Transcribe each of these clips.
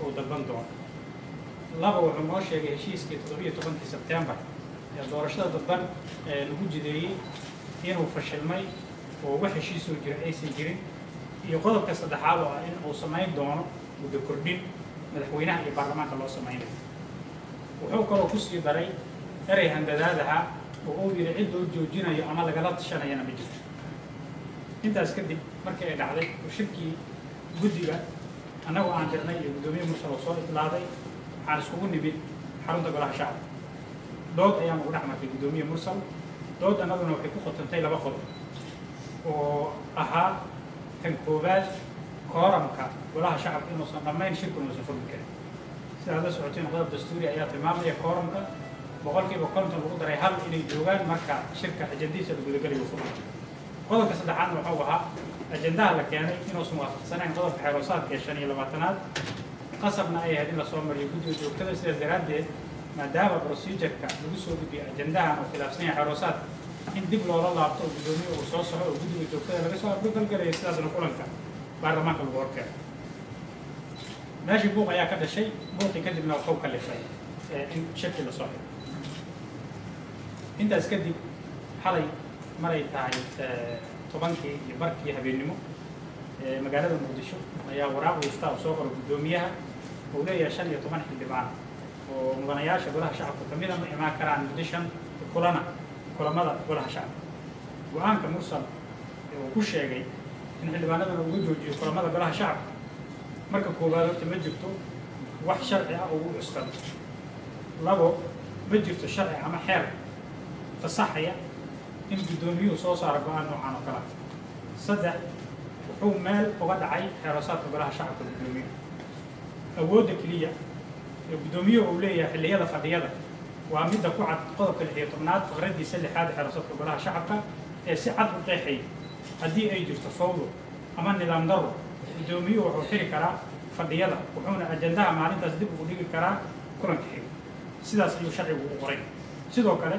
uu dalban doono. Laba, wuxuu noo sheegay heshiiskii 17-kii Sebtembar ee doorashada dadban ee lagu jideeyey inuu fashilmay oo wax heshiisoo jira aysan jirin. Iyo qodobka saddexaad oo ah in uu samayn doono muddo kordhin madaxweynaha iyo baarlamaanka loo samaynayo. Wuxuu kaloo kusii daray erey handadaadaha oo uu yidhi cid loo joojinayo ama lagala tashanayana ma jirto. Intaas kadib markii ay dhacday oo shirkii guddiga annagoo aan dirnay iyo guddoomiye Mursal oo soo idlaaday, waxaan iskugu nimid xarunta Golaha Shacabka. Dood ayaan ugu dhex martay guddoomiye Mursal. Dood annaduna waxay ku khotantay laba qodob oo ahaa: kan koowaad, kooramka Golaha Shacabka inuusan dhammayn shirkuna uusan furmi karin. Sidaad la socoteen, qodob dastuuri ayaa tilmaamaya kooramka 50% lagu daray 1 inay joogaan marka shirka ajandihiisa la gudagalayo furma. Qodobka saddexaadna wuxuu ahaa ajandaha la keenay inuusan waafaqsanayn qodobka xeeroosaadka ee 25aad, qasabna ay ahayd in lasoo mariyo guddiga joogtada. Sidaas daraaddeed, maadaama procedureka lagu soo gudbiyo ajandahan oo khilaafsan yahay xeeroosaadka, in dib loola laabto oo guddoomiye uu soo soxo oo guddiga joogtada laga soo approval-galayo, sidaasna kulanka baarlamaanka lagu horkeeno. Meeshii buuq ayaa ka dhashay. Buuqii kadibna wuxuu kalifay in shirkii lasoo xiro. Intaas kadib, xalay maray tahay 10-kii iyo barkii habeennimo, magaalada Muqdisho ayaa waraaq wiifta uu soo qoro guddoomiyaha uu leeyahay 15 xildhibaan oo mudanayaasha Golaha Shacabka kamida ma imaan karaan muddo shan kulana kulamada Golaha Shacabka. Go-aanka Mursal ee uu ku sheegay in xildhibaanadana uga joojiyo kulamada Golaha Shacabka, marka koowaad horta ma jirto wax sharci ah oo u cuskado. Labo, ma jirto sharci ama xeer fasaxaya in guddoomiyuhu soo saaro go-aan noocan oo kale ah. Saddex, wuxuu meel uga dhacay xeeroosaadka Golaha Shacabka. Guddoomiyuhu awoodda keliya ee guddoomiyuhu uu leeyahay xilliyada fadhiyada waa midda ku cad qodobka 16aad faqradiisa lixaad ee xeeroosaadka Golaha Shacabka ee si cad u qeexaya: haddii ay jirto fawdo ama nidaam darro, guddoomiyuhu wuxuu xiri karaa fadhiyada, wuxuuna ajandaha maalintaas dib ugu dhigi karaa kulanka xiga. Sidaas ayuu sharcigu u qoray. Sidoo kale,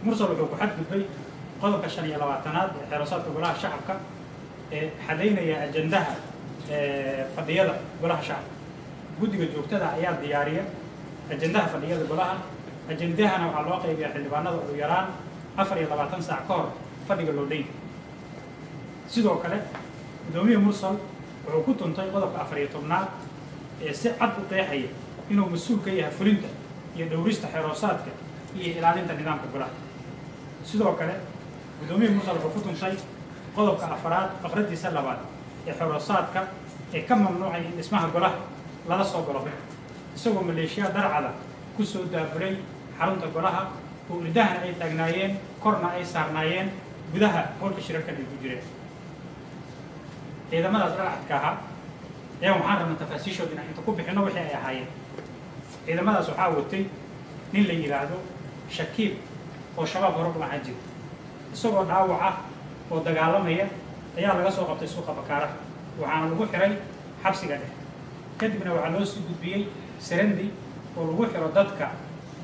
Mursal wuxuu ku xadgudbay qodobka 25aad ee xeeroosaadka Golaha Shacabka ee xadaynaya ajandaha fadhiyada Golaha Shacabka. Guddiga joogtada ayaa diyaariya ajandaha fadhiyada golaha. Ajandahana waxaa loo qaybiyaa xildhibaanada ugu yaraan 24 saac ka hor fadhiga loo dhan. Sidoo kale, guddoomiye Mursal wuxuu ku tuntay qodobka 14aad ee si cad u qeexaya inuu mas-uul ka yahay fulinta iyo dhowrista xeeroosaadka iyo ilaalinta nidaamka golaha. Sidoo kale, guddoomiye Mursal wuxuu ku tuntay qodobka afaraad faqradiisa labaad ee xeeroosaadka ee ka mamnuucay in dhismaha golaha lala soo galo, isagoo maleeshiya darcada ku soo daabulay xarunta golaha oo irdahana ay taagnaayeen, korna ay saarnaayeen, gudaha howlka shirarkan ay ku jireen ciidamadaas dharcadka ahaa. Ayaan waxaan rabnaa tafaasiishood inaan inta ku bixinno wixii ay ahaayeen. Ciidamadaas waxaa watay nin la yidhaahdo Shakiib oo Shabaab hore u ahaan jira. Isagoo dhaawac ah oo dagaalamaya ayaa laga soo qabtay suuqa Bakaaraha, waxaana lagu xiray xabsiga dhexe. Kadibna waxaa loo sii gudbiyey Serendi oo lagu xiro dadka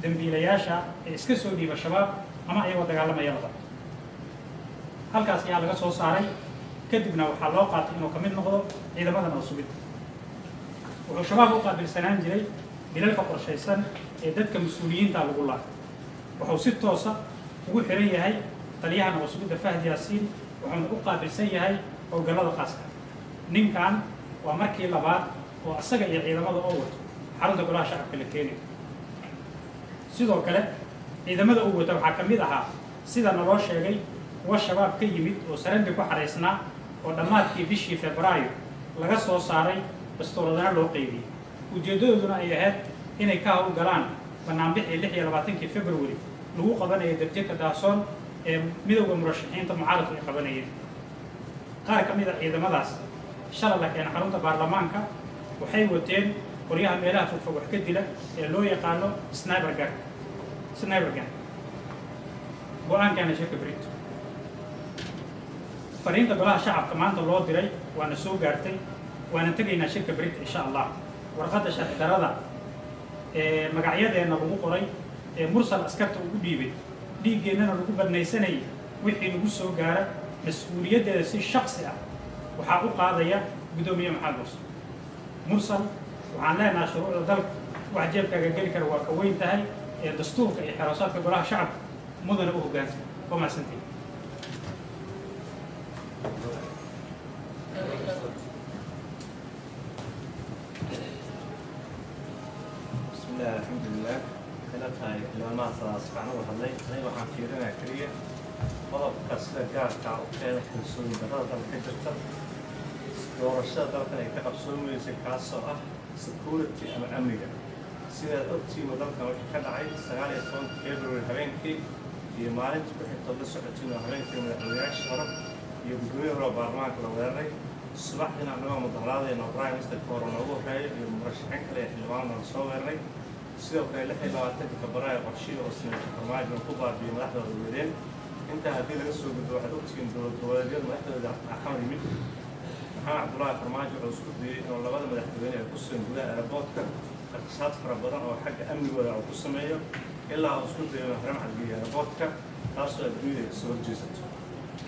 dembiilayaasha ee iska soo dhiiba Shabaab ama ayagoo dagaalamaya la qabto. Halkaas ayaa laga soo saaray. Kadibna waxaa loo qaatay inuu ka mid noqdo ciidamada nabad sugidda. Wuxuu Shabaab u qaabilsanaan jiray dilalka qorshaysan ee dadka mas-uuliyiinta lagu laayo. Wuxuu si toosa ugu xiran yahay taliyaha nabad sugidda Fahd Yaasiin, wuxuuna u qaabilsan yahay howlgallada khaaska. Ninkan waa markii labaad oo asaga iyo ciidamada oo wato xarunta Golaha Shacabka la keenayo. Sidoo kale, ciidamada uu wata waxaa ka mid ahaa, sida naloo sheegay, kuwa Shabaab ka yimid oo Sarandi ku xaraysnaa oo dhammaadkii bishii Febraayo laga soo saaray, bastooladana loo qaybiyey, ujeeddadooduna ay ahayd inay ka howlgalaan banaanbixii 26-kii February lagu qabanayay Darjirka Daasoon ee Midowda Murashaxiinta Mucaaradku ay qabanayeen. Qaar ka mid a ciidamadaas shalay la keena xarunta baarlamaanka waxay wateen qoryaha meelaha fogfog wax ka dila ee loo yaqaano sniper gun, sniper gun. Go-aankaana shirka berito, fariinta Golaha Shacabka maanta loo diray waana soo gaartay, waana tegaynaa shirka berito, insha Allah. Warqadda sharci darada ee magacyadeenna lagu qoray ee Mursal askarta ugu dhiibay, dhiiggeennana lagu badnaysanayay, wixii nagu soo gaara mas-uuliyaddeeda si shaksi ah waxaa u qaadaya guddoomiye Maxamed Mursal. Mursal. Waxaan leenahay shuruucda dalka wax jeebkaaga geli kara waa ka weyn tahay ee dastuurka iyo xeroosaadka golaha shacabka mudana u hoggaansan. Waa mahadsantihin. بسم الله الحمد لله. Xilatahay xildhibaanaha si fiican uga hadlay. Aniga waxaan fiirinayaa keliya qodobka sida gaarka u keena kalsooni darrada dalka ka jirta, doorashada dalkan ay ka qabsoomaysay, kaasoo ah security ama amniga. Sidaad ogtihiinba, dalkan wixii ka dhacay 19-ka February habeenkii iyo maalinta ku xigtood la socotiin oo habeenkii madaxweynayaashii hore iyo guddoomiyihii hore oo baarlamaanka la weeraray. Subaxdiina annagoo mudaharaadayna oo prime ministerka hore noogu horreeyay iyo murashaxiin kale ee xildhibaanna la soo weeraray. Sidoo kale 26-ka Febraayo qorshihii oo senator Farmaajo ku baabiyey madaxdooda weereen. Intaa haddii laga soo gudbo, waxaad ogtihiin dowlad goboleedyada madaxdooda Xamar yimid. Maxamed Cabdullaahi Farmaajo wuxuu isku dayey inuu labada madaxweyne ee ku sugan gudaha airportka qarashaad fara badan oo xagga amnigooda uu ku sameeyo, ilaa uu isku dayo inuu haram cadgeeyo airportka, taasoo adduunyada ay kasoo horjeesato.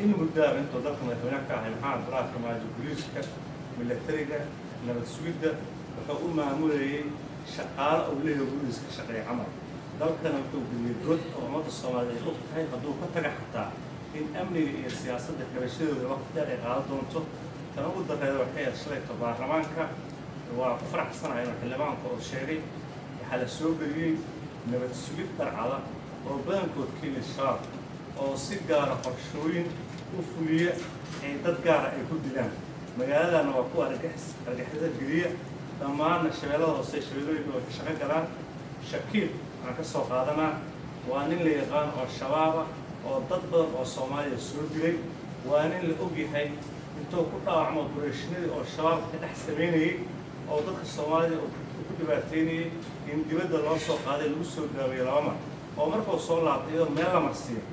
In muddaaba intuu dalka madaxweynaha ka ahay Maxamed Cabdullaahi Farmaajo, booliiska, milatariga, nabad sugidda wuxuu u maamulayay shaqaalo uu leeyahay gurigiisa ka shaqeeya camal. Dalkana wuxuu geliyey god oo ummadda Soomaaliya ay og tahay hadduu ka taga xataa in amniga iyo siyaasadda kabashadooda waqti dheer ay qaadan doonto. Tan ugu darreeda waxay ahayd shalayto baarlamaanka. Waa ku faraxsanahay inuu xildhibaanka uu sheegay waxaa la soo geliyey nabad sugid dharcada oo badankood ka yimid Shabaab, oo si gaara qorshooyin u fuliya ay dad gaara ay ku dilaan. Magaaladana waa kuwa argagixisada geliya dhammaanna Shabeellada Hoose, shabeellooyinka way ka shaqo galaan. Shakiib waxaan ka soo qaadanaa waa nin la yaqaan oo Shabaaba oo dad badan oo Soomaaliya soo dilay. Waa nin la og yahay intuu ku dhaawacmo operation-adii oo Shabaab ka dhex samaynayey oo dadka Soomaalida uu ku dhibaateynayey in dibadda loo soo qaaday, lagu soo daaweeyey laba mar, oo markuu soo laabtay iyadoo meel la marsiiyey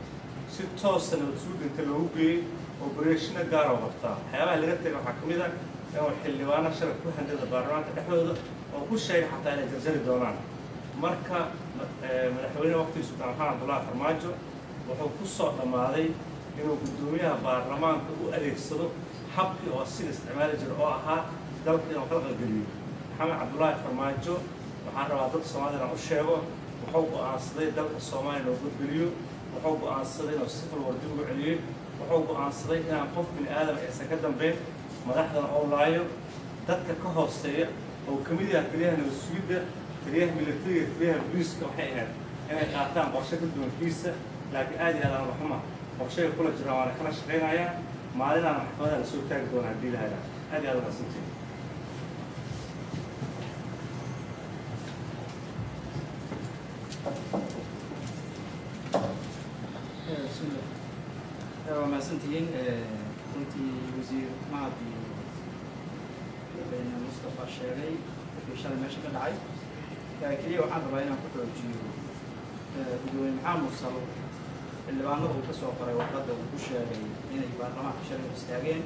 si toosa nabad sugidinta loogu geeyey. Operation-o gaar oo qabtaa. Waxyaabaha laga tegay waxaa ka mid ah inuu xildhibaano sharaf ku handada baarlamaanka dhexdooda oo ku sheegay xataa inay jarjari doonaan. Marka madaxweyne waqtigiisu Maxamed Cabdullaahi Farmaajo wuxuu ku soo dhammaaday inuu guddoomiyaha baarlamaanka u adeegsado habkii oo sida isticmaali jira oo ahaa dalka inuu qalqalgeliyo. Maxamed Cabdullaahi Farmaajo waxaan rabaa dadka Soomaalida inaan u sheego, wuxuu go'aansaday dalka Soomaaliya inuu gudgeliyo, wuxuu go'aansaday inuu civil war dib ugu celiyey, wuxuu go'aansaday inaan qof bini aadam aysan ka dambeyn, madaxdana oo laayo dadka ka hooseeya oo ka mid yahay taliyaha nabad sugidda, taliyaha militariga, taliyaha booliiska. Waxay ahayd inay qaataan qorshe ka duwan kiisa, laakiin aad iyo aad aan waxuma qorshay kula jiraan, waana kala shaqaynayaa. Maalinaana maxkamadaha lasoo taagi doona haddii la helaa. Aad iyo aad umahadsantihin. Bismillah, waa mahadsantihiin. Runtii wasiir Mahad iyo madaxweyne Mustafa sheegay wixii shalay meesha ka dhacay. Keliya waxaan rabaa inaan ku xoojiyo gudoomiye Maxamed Mursal xildhibaanada uu ka soo qoray warqadda uu ku sheegay inay baarlamaanka shalay hor istaageen.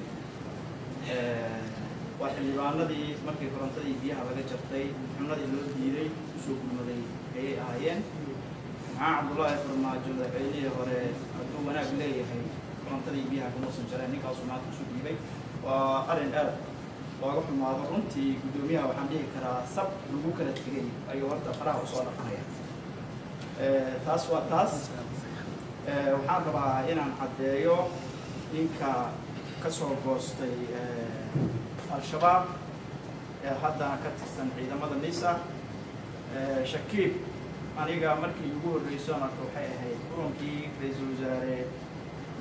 Waa xildhibaanadii markii korontadii biyaha laga jartay, cunadii loo diiday, usoo gurmaday ayay ahaayeen. Maxamed Cabdullaahi Farmaajo madaxweynihii hore hadduu wanaag leeyahay, korontadii biyaha kamuusan jareen ninkaasuu maanta isu dhiibay. Waa arrin aad looga xumaado runtii. Guddoomiyaha waxaan dhihi karaa sab lagu kala tegay ayuu horta faraha usoo dhaqanaya. Taas waa taas. Waxaan rabaa inaan caddeeyo ninka ka soo goostay Al-Shabaab ee haddana ka tirsan ciidamada NISA, Shakiib. Aniga markii ugu horreyso aan arko waxay ahayd kulankii ra-iisul wasaare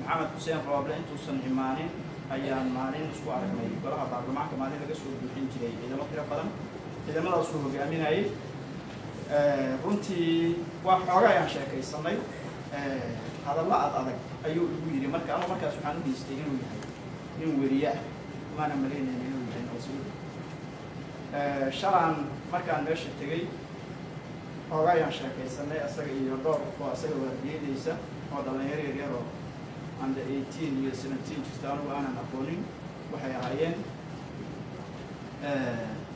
Maxamed Xuseen Rooble intuusan imaanin ayaan maalin isku aragnay golaha baarlamaanka, maalin laga soo buuxin jiray ciidamo tiro badan, ciidamadaasuu hogaaminayay. Runtii waa xooga ayaan sheekaysanay, hadallo ad adag ayuu igu yidhi. Marka anu markaas waxaan u haystay inuu yahay nin weriye ah, maana malaynayna inuu yahay nabadsuud. Shalaan markaan meesha tegey xooga ayaan sheekaysanay asaga iyo dhowr qof oo asaga waardiyeynaysa oo dhalinyaro yar yar oo under 18 iyo 17 jirta, anugu aanan aqoonin waxay ahaayeen.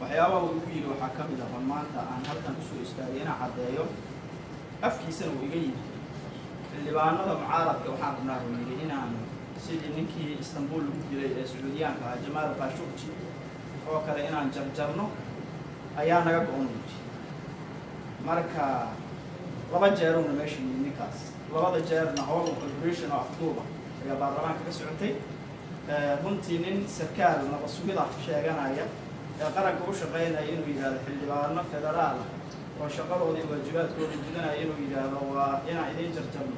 Waxyaabaha uu igu yidhi waxaa ka mid ah maanta aan halkan usoo istaagay inaan caddeeyo, afkiisana uu iga yidhi: xildhibaanada mucaaradka waxaan rabnaa, uu yidhi, inaan sidii ninkii Istanbul lagu dilay ee Sacuudiyaanka ahaa, Jamaal Khashoggi oo kale, inaan jarjarno. Ayaa naga go-on yidhi. Marka laba jeeruna meesha yimid ninkaas, labada jeerna howl operation oo afduuba ayaa baarlamaanka ka socotay. Runtii nin sarkaal nabad sugida sheeganaya ee qaranka u shaqeynaya inuu yidhaahdo xildhibaano federaal ah oo shaqadooda iyo waajibaadkooda gudanaya inuu yidhaahdo waa inaan idiin jarjarno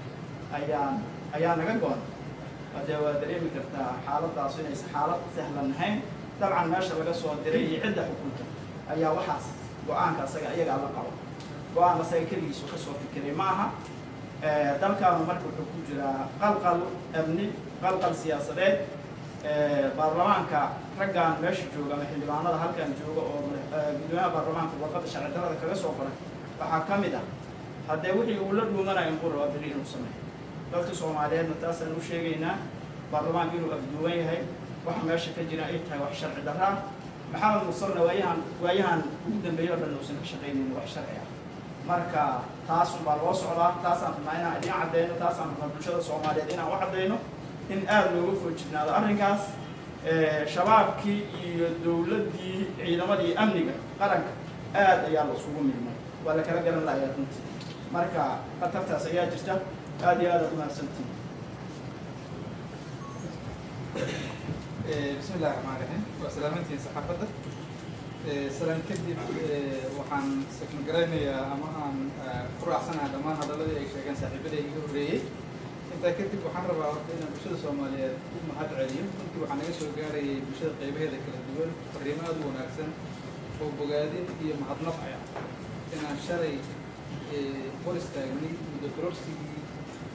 ayaa naga go-an, hadee waa dareemi kartaa xaaladaasu inaysan xaalad sahlan ahayn. Dabcan meesha laga soo diray iyo cidda xukunta ayaa waxaas go-aanka asaga iyagaa la qabo, go-aan asaga keligiisu kasoo fikiray ma aha. Dalkaanu marka wuxuu ku jiraa qalqal amni, qalqal siyaasadeed. Baarlamaanka raggaan meesha jooga ama xildhibaanada halkan jooga oo gudoomiyaha baarlamaanka warqadda sharci darrada kaga soo qoray waxaa ka mid ah haddee wixii uu la dhuumanayo inbuu rabaa beri inuu sameeyo. Dadka Soomaaliyeedna taasaan u sheegaynaa, baarlamaanka inuu afduuban yahay, waxa meesha ka jira ay tahay wax sharci darra ah. Maxamed Mursalna waayahan ugu dambeeyey oo dhan uusan ka shaqaynayn wax sharci ah. Marka taasun baa loo socdaa, taasaan rabnaa inaan idiin caddeyno, taasaan rabnaa bulshada Soomaaliyeed inaan u caddeyno in aada looga foojignaado arrinkaas. Shabaabkii iyo dowladdii, ciidamadii amniga qaranka aad ayaa la isugu milmay, waa la kala garan lahayaa runtii. Marka khatartaas ayaa jirta. Aad iyo aad aad umahadsantihin. Bismi illahi raxmaan raxiim. Waa salaamantihiin saxaafadda. Salaan kadib, waxaan sakma garaynayaa ama aan ku raacsanahay dhammaan hadaladii ay sheegeen saaxiibaday iga horreeyey. Intaa kadib waxaan rabaa horta inaan bulshada Soomaaliyeed u mahad celiyo. Runtii waxaa naga soo gaarayay bulshada qaybaheeda kala duwan fariimo aada u wanaagsan oo bogaadin iyo mahadnaq ah inaan shalay hor istaagnay muddo kororsigii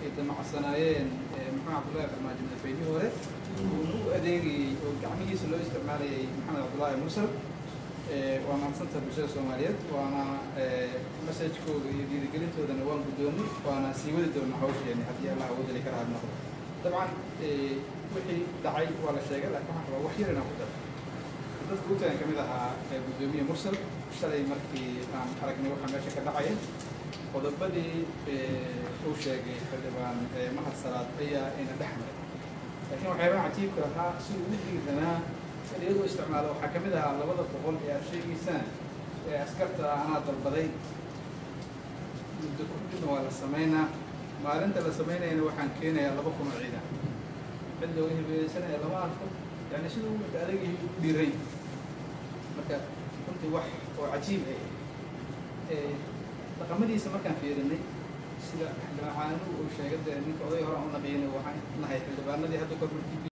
ay damacsanaayeen Maxamed Cabdullaahi Farmaajo madaxweynihii hore, uuna u adeegayey oo gacmihiisa loo isticmaalayay Maxamed Cabdullaahi Mursal. Waa mahadsantaha bulshada Soomaaliyeed, waana messagekooda iyo dhiirigelintoodana waan guddoonnay, waana sii wadi doonaa hawsheeni haddii Allah awoodali ka raali noqdo. Dabcan wixii dhacay waa la sheegay, laakiin waxaan rabaa wax yar inaan ku daro. Dadka u tagan ka mid ahaa guddoomiye Mursal shalay markii aan aragnay waxaa meesha ka dhacaya, qodobadii uu sheegay xildhibaan Mahad Salaad ayaa ina dhex maray. Laakiin waxyaabaha cajiibka lahaa si uu u dhiiranaa in iyadoo isticmaalo waxaa ka mid ahaa 200 ee aad sheegaysaan ee askarta anaa dalbaday, muddo kordhina waa la samaynaa, maalinta la samaynayana waxaan keenayaa 2000 oo ciidan, cid looga hibeeyeysanaya lama arko. Yani siduu u adagii u dhiiray. Marka runtii wax oo cajiib ah dhaqamadiisa markaan fiirinay, sida xildhibaan Caanuhu uu sheegay, dee ninka oday hore aan u naqiinay, waxaan nahay xildhibaanadii hadda kor markii